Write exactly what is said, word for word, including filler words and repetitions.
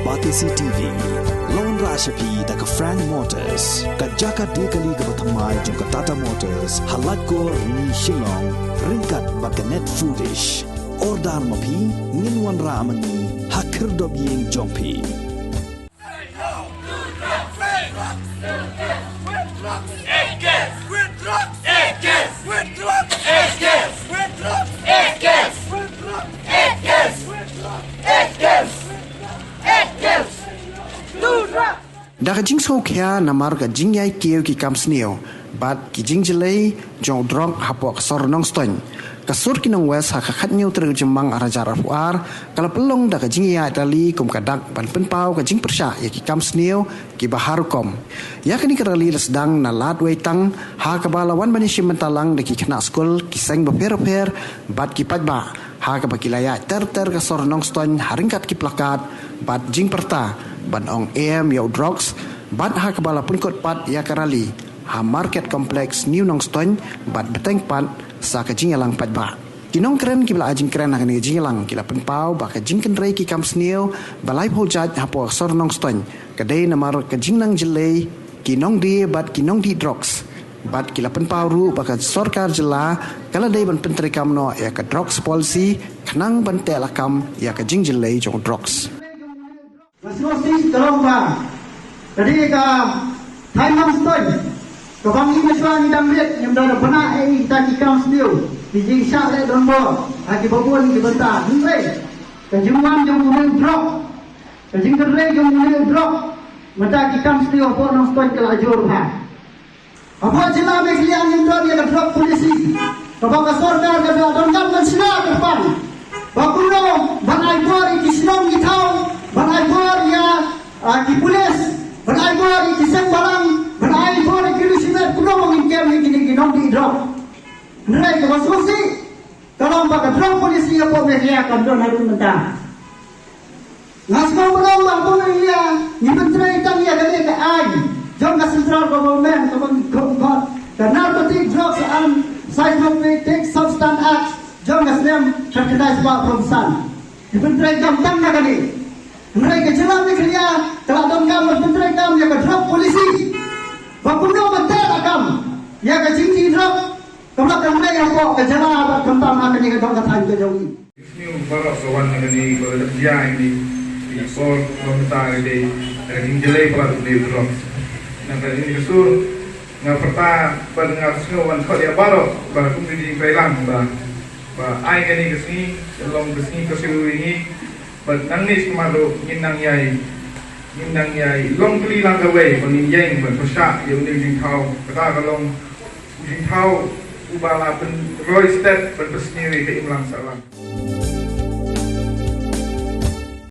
Batesi T V la wanrah sha phi da ka Frank Motors, ka jaka die kali kaba thymmai jong ka Tata Motors, ha Laitkor, Rni, Shillong, ryngkat bad ka Net Foodish. Order ma phi, ngin wanrah ma ngi ha khyrdop ïing jong phi. Da ka jingsngewkhia namar ka jingïai kiew ki kam sniew bad ki jingjyllei jong u drok hapoh ka sor Nongstoiñ, ka Sur Ki Nong West ha ka khathynñiew tarik u Jymmang ar hajar arphew ar ka la pynlong da ka jingïaid rally kum ka dak ban pynpaw ka jingpyrshah ïa ki kam sniew kiba har rukom. Ïa kane ka rally la sdang na Ladweitang ha kaba la wan ban ïashim bynta lang da ki khynnah skul, ki seng bapher bapher bad ki paidbah, ha kaba ki la ïaid ter ter ka sor Nongstoiñ ha ryngkat ki plakat bad jingpyrta ban ong em ïa u drugs, bad ha kaba la pynkut pat ïa ka rally ha Market Complex New Nongstoiñ bad bteng pat sa ka jingïalang paidbah. Ki nongkren kiba la ai jingkren ha kane ka jingïalang ki la pynpaw ba ka jingkynrei ki kam sniew ba laiphew jait hapoh ka sor Nongstoiñ ka dei namar ka jingnang jyllei ki nongdie bad ki nongdih drugs. Bad ki la pynpaw ruh ba ka sorkar jylla ka la dei ban pyntreikam noh ïa ka drugs policy khnang ban teh lakam ïa ka jingjyllei jong drugs. Nga sngewsih ka long ba ka dei ka thaiñ Nongstoiñ kaba ngi mynshuwa ngi dang rit, ngim da bana ei kita ki kam sniew, ki jingshah leh donbor ha kiba bun ki bynta. Hynrei ka jingwan jong une u drok, ka jingkynrei jong une u drok, mynta ki kam sniew hapoh Nongstoiñ ka la jur bha. Hapoh jylla Meghalaya ngim don ïa ka drug policy kaba ka sorkar ka la donkam ban shna kyrpang ba kumno ban ai bor ïa ki shnong ki thaw, ban ai bor ïa, ah, ki pulit, ban ai bor ïa ki seng balang, ban ai bor ïa ki riewshimet, kumno ba ngin kem ïa kine ki nongdih drug. Hynrei kaba sngewsih ka long ba ka drug policy hapoh Meghalaya kam don haduh mynta. Nga sngewbha ba hapoh Meghalaya ngi pyntrei tang ïa kane ka aiñ jong ka central government kaba ngi khot ka Narcotic Drugs and Psychotropic Substance Act jong ka snem khatkhyndai spah arphew san. Ngi pyntrei kam tang ïa kane. Hynrei ka jylla Meghalaya ka la donkam ban pyntrei kam ïa ka drug policy ba kumno ban teh lakam ïa ka jingdih drug kaba la kynrei hapoh ka jylla bad khamtam ha kane ka dong ka thaiñ ka jong ngi. Sniew baroh ka wan na kane ka la dep jia ine i por ba mynta ka dei ka jingjyllei palat u dei u drok. Na ka dei ka sur nga pyrta bad nga sngew wan khot ïa baroh ba kum ka jingtrei lang ba ba ai kane ka sngi ka long ka sngi ka siew ïa ngi bad nangne sha khmat ruh ngin nang ïai ngin nang ïai long tylli lang kawei ba ngin ïeng ban pyrshah ïa une u jingthaw kata ka long u jingthaw uba la pynroi stet ban pynsniew ïa ka imlang sahlang.